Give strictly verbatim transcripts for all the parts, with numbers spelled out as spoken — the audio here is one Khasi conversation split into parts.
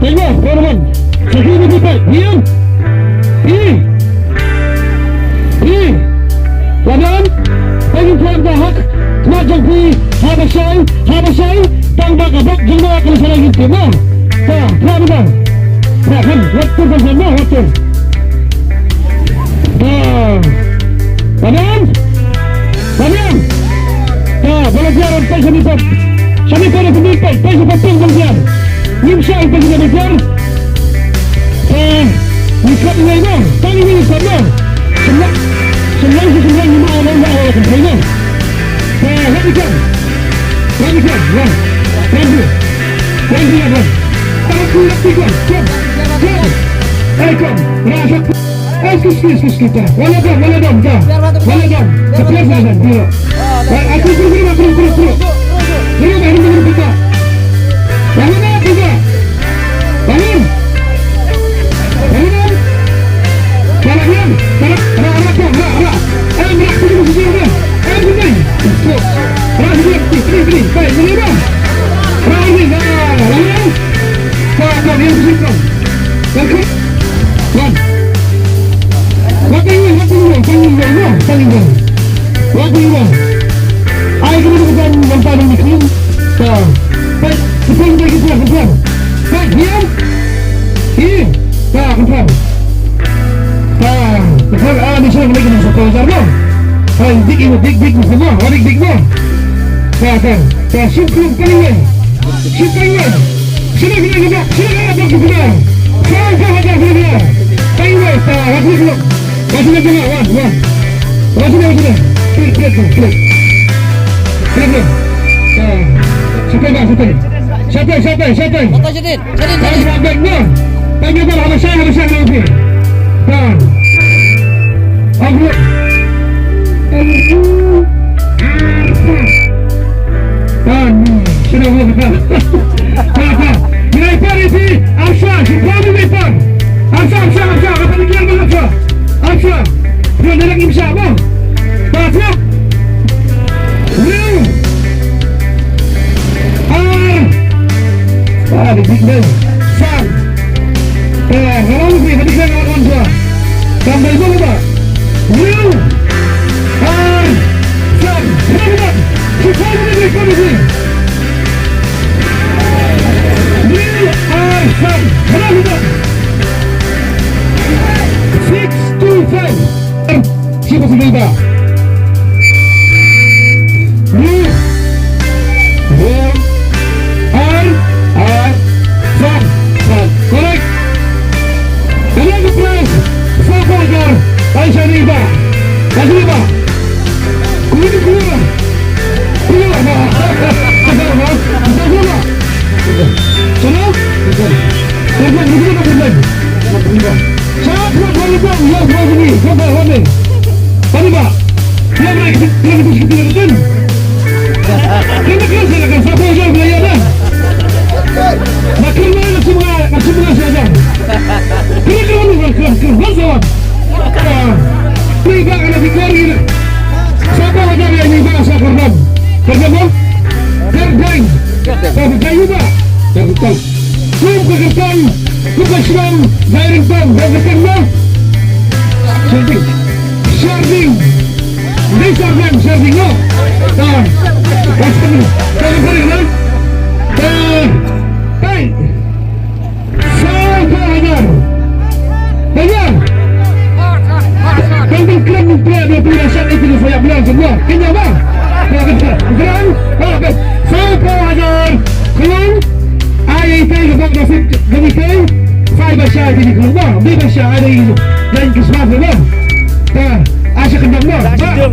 Peit mo, peit mo. Sa shisien peit, peit. Peit. Peit. Peit. Peit. Peit. Peit. Peit. Khmat jong phi, haba shai, haba shai, tang ba ka bok jong nga ka la shai ïa ki tim mo. Ta, khmat mo. Ta, khmat, wat tu kan mo, wat tu. Ta. Peit. Peit. Ta, volunteer, peit shane pat. Shane pat, peit, peit, peit, peit, volunteer. Ngim shah, peit, peit, volunteer. Te, ngi khot ïa ngi mo, tang ïa ngi khot mo. Symbai, symbai, symbai, ngi ma, ma, ma, ma, symbai mo. Te, wat ïa kan. Wat ïa kan, wan. Wan ïa. Wan ïa, wan. Tang ïa kan, wan. Kom, kom. Eh, kom. Ra, kom. Eh, excuse, excuse, excuse, kita. Wala dom, wala dom, kita. Wala dom. Kita, kita, kita. Wala, aku, kuru, kuru, kuru, kuru, kuru. Kuru, kuru, kuru, kuru, kita. Wala dom, kita. Bangun! Bangun! Bangun! Bangun! Ra, ra, ra, ra, ra. Eh, ra, sini, sini, sini. Eh, sini. Ra, sini, sini, sini, sini. Baik, sini, bang. Ra, sini, ra, ra, ra. Ra, ra, ra, sini, sini. Bangun. Bangun. Wat ïa, wat ïa, wat ïa, wat ïa, wat ïa. Wat ïa. Ai, kena tu kan, nampak ni, ni. Ta. Peit, kena, kena, kena, kena. Peit, diam. Hi. Ta, kena. Ta. Kena, ah, ni, sini, kena, kena, satu hajar, no. Hai, dik, dik, dik, dik, dik, dik, dik, no. Ta, ta. Ta, sini, kena, kena, kena. Sini, kena, kena, kena. Sini, kena, kena, kena. Sini, kena, kena, kena. Sini, kena, kena. Thank you, ta, wat ïa, kena. Wah, sini, sini, wah, wah. Wah, sini, wah, sini. Klik, klik, klik, klik. Klik, klik. Ah, siapa, bang, siapa? Siapa, siapa, siapa? Siapa, Syedin? Syedin, Syedin. Bang, bang, bang. Tanya, bang, apa saya, apa saya, apa saya? Bang. Aku. Bang, sini, bang. Bang, bang. Sniper, isi. Asha, si Bobby, sniper. Asha, Asha, Asha. Apa dia, bang, Asha? Action! Phi wan direct ngim shah mo. Ba phi. Hynriew. Ar. Ba dei big man. San. Te nga ong phi ka big man nga ong phi. Kam dei mo ba. Hynriew. Ar. San. Hynriew. Hynriew. Hynriew. Ar. San. Hynriew. Six two five. Siapa sini ba? Ni. Ni. Ar, ar, san, san. Correct. Kalian ke prize. Siapa ajar? Aisyah ni ba. Aisyah ni ba. Kulit kulit. Kulit ba. Kulit ba. Kulit ba. Kulit ba. Kulit ba. Sa phuh phuh lubong ïa phuh jong ngi, phuh phuh phuh ni. Phan i ba. Ïa ba ki, ïa ki, ki, ki, ki. Kynda kynda sa ka sa phuh jong ngi ïa ba. Ba kynda na sima, na sima sa jong. Kynda kynda ni, kynda kynda sa. Ni ba kana bi kor ni. Sa phuh jong ngi ba sa kynda. Kynda mo? Kynda. Sa phuh jong ngi ba. Kynda. Kum ka kyrteng, kum ka shnong, dei ryngkang, dei ryngkang noh. Sharding. Sharding. Dei Sharding, Sharding noh. Ta. Ka kyrteng, ka kyrteng noh. Ta. Hai. Saw phew hajar. Hajar. Kan pynkrem pynkrem pynkrem shat ïa phi sa ïa blang semua. Kynja ba. Ka kyrteng, kyrteng. Saw phew hajar. Khlung. Ai, ai, tai, ka bok, ka fit, ka fit, tai. Sai ba shai, ka fit, ka bok. Bi ba shai, ai, ai, ai, Christmas, ka bok. Ta, ai, sha, ka bok, bok.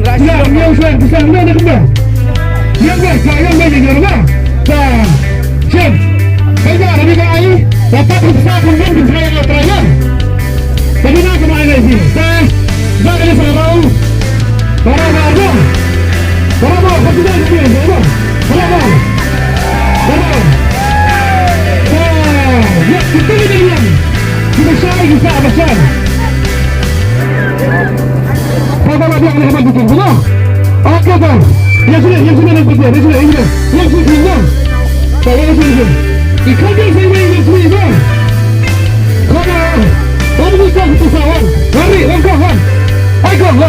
Ba, ya, ya, sha, ka bok, ka bok. Ya, bok, ka, ya, bok, ya, bok. Ta, shem. Ka, ya, ka, ka, ai. Ya, ta, ka, ka, ka, ka, ka, ka, ya. Ka, ya, ka, ka, ai, ai, ai. Ta, ba, ka, ya, sa, ka, bok. Para, para, para. Para, para, para, para, para. Para, para. Para. Ah, ya, kita ni dia. Kita shai, kita apa shai? Para, para, dia kena buat betul, betul. Okey, okey. Yang sini, yang sini, yang sini, yang sini, yang sini. Yang sini, yang sini. Ikan dia sini, yang sini, yang sini.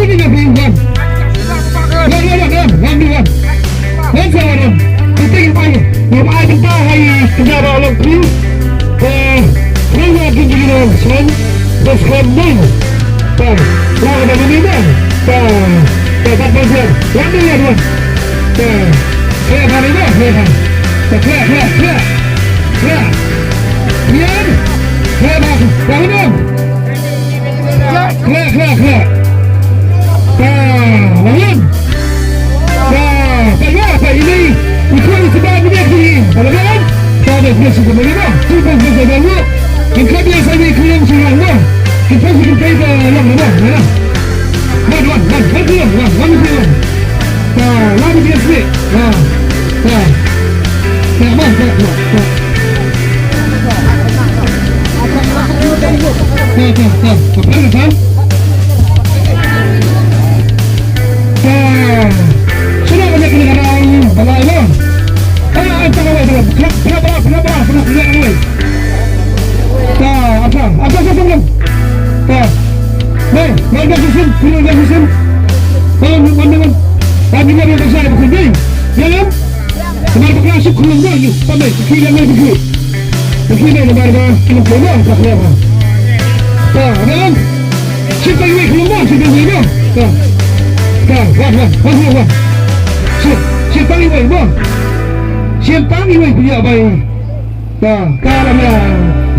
Ruh ïa phi wan. Wan, wan, wan, wan, wan, wan. Wan sa wan, wan. Kita ïa phi. Ïa phi kita hai kita ba long phi. Eh, phi wan kin jingïalang shen. Bas khlem nang. Ta. Wan ka ba ni wan. Ta. Ta, ta, ta, ta. Wan ni wan, wan. Ta. Khlem ba ni wan, khlem ba. Ta, khlem, khlem, khlem. Khlem. Wan. Khlem, khlem, khlem. Khlem, khlem, khlem. Ka, lawan. Ka, ka, ya, ka, ini. Itu, itu, ba, ini, ini. Ka, lawan. Ka, ba, ini, suka, ba, ini, ba. Tu, ba, ini, suka, ba, ini. Yang ka, biasa, ini, itu, yang, suka, ba. Kita, suka, kita, yang, ba, ba, ba. Wan, wan, wan, wan, wan, wan, wan, wan. Ka, lawan, dia, sini. Ka, ka. Ka, ba, ba, ba, ba. Namar ba khlem suk khunlung mo ïa, pa mei, ka khie lem mei ka khie. Ka khie mei namar ba khunlung mo ka khie ba. Ta, ada kan? Suk ka iwei khunlung mo, suk ka iwei mo. Ta. Ta, wan, wan, wan, wan, wan. Suk, suk tang iwei mo. Suk tang iwei phi ïa bai. Ta, ta la ïa.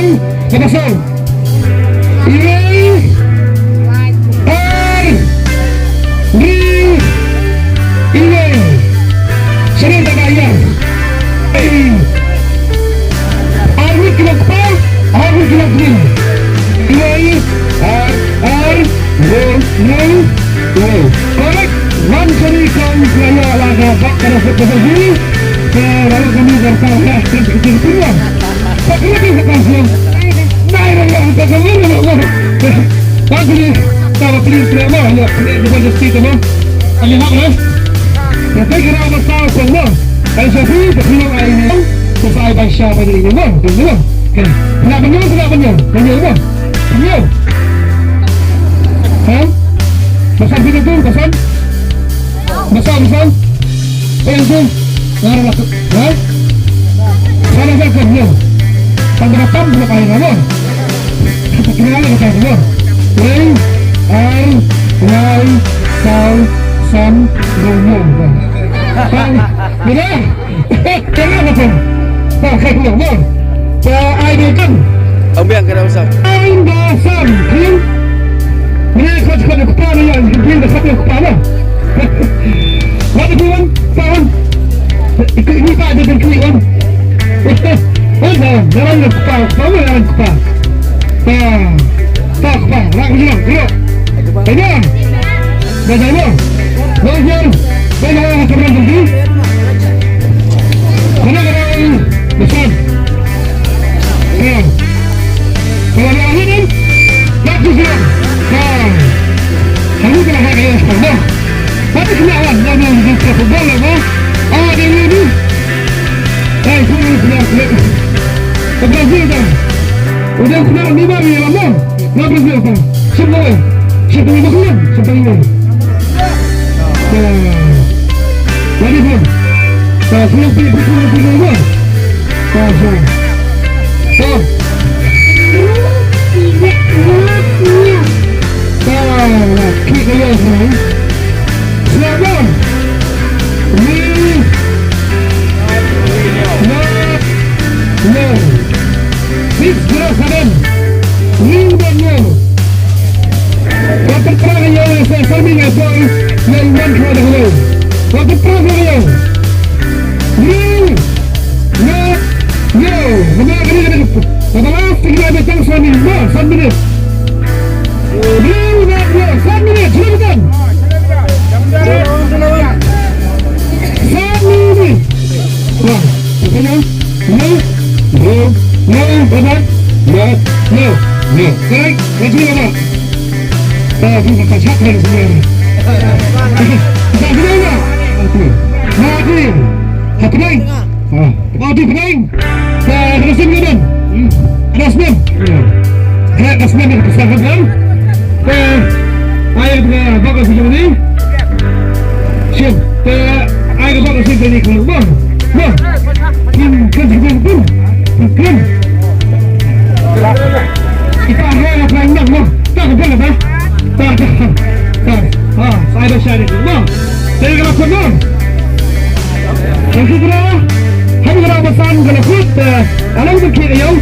Iwei, kaba saw. Iwei, ar, ri, iwei. Shaneng kaba ïar. Ar ngut ki long kpa, ar ngut ki long kmie. Iwei, ar, ar, iwei, iwei, iwei. Correct. Wan kari kong kaya laga bak kada se kada jiri. Ke lalu kami bertau ya, kan kita punya. Pak kena kita kasih. Nai raya kita kami ni nak. Pak kena, kalau pilih drama ya, pilih depan desti tu mah. Kami nak lah. Kita kira apa tahu semua. Ai Sophie, ba phi long ai ne. Ba phi ai ba sha ba ïa ïa mo, ïa mo. Phi lah ban ïoh, phi lah ban ïoh, ban ïoh mo. Phi ïoh. Ha? Ba san phi tu, ba san? Ba san, ba san? Ba san tu? Ngar la tu. Ha? San la tu ïoh. Tang ba tam ba ai mo. Kita kira lagi kita mo. Wei, ai, wei, san, san, ïoh, ïoh. Tang, mira. Kena apa? Ba kena mo. Ba ai ba kan. Ang biang kena usah. Ai ba san. Kin. Ni kau cakap nak kepala ni yang kin dah kau kepala. What do you want? Pawan. Ikut ni tak ada dan klik on. Oh, dah. Jalan nak kepala. Pawan jalan kepala. Ba. Ba kepala. Rak ni, rak. Ayo. Dah jalan. Dah jalan. Dah jalan. Dah jalan. Mana kena ni? Besar. Ya. Kalau ada angin kan? Bagus ya. Ha. Kamu kena hak ya, Allah. Tapi kena awak, jangan yang kita football lah, ha. Ah, dia ni. Eh, sini, sini, sini. Football sini dah. Udah kena lima ni lama. Lama sini apa? Semua. Semua makan, semua. Ya. Lagi pun. Ta shu phi phi phi phi phi. Ta shu. Ta. Ta la kick ïa shu. Slam on. Ni. Na. Na. Six zero seven. Ni ban yo. Wat pyntrang ïa u, sa sa mi ngai poi, ngai wan thwa da ïa u. Wat pyntrang ïa u. Ri, na, yo, na, na, na, na, na, na, last thing na, na, tang sa mi, na, sa minit. Ri, na, yo, sa minit, sa minit. Sa minit. Wah, apa ya? No, no, no, no, no, no. Correct? Let's go, Baba. Ah, tu tak cakap dah sebenarnya. Tak kena nak. Okey. Mati. Happening. Ah, mati pening. Dah ada sim kan? Ada sim. Ya, ada sim yang besar kan? Eh, ayo kita bawa ke sini. Sim. Te ai ka bok ka sik ka ni ka bok. Bok. Kin kin kin kin. Kin. Kita ro la plan nak bok. Tak ka bok apa? Tak tak. Tak. Ha, sai da sai ni bok. Te ka la pun bok. Kan kita. Hadi ka la pasan ka la kut. Alang ka kiri yau.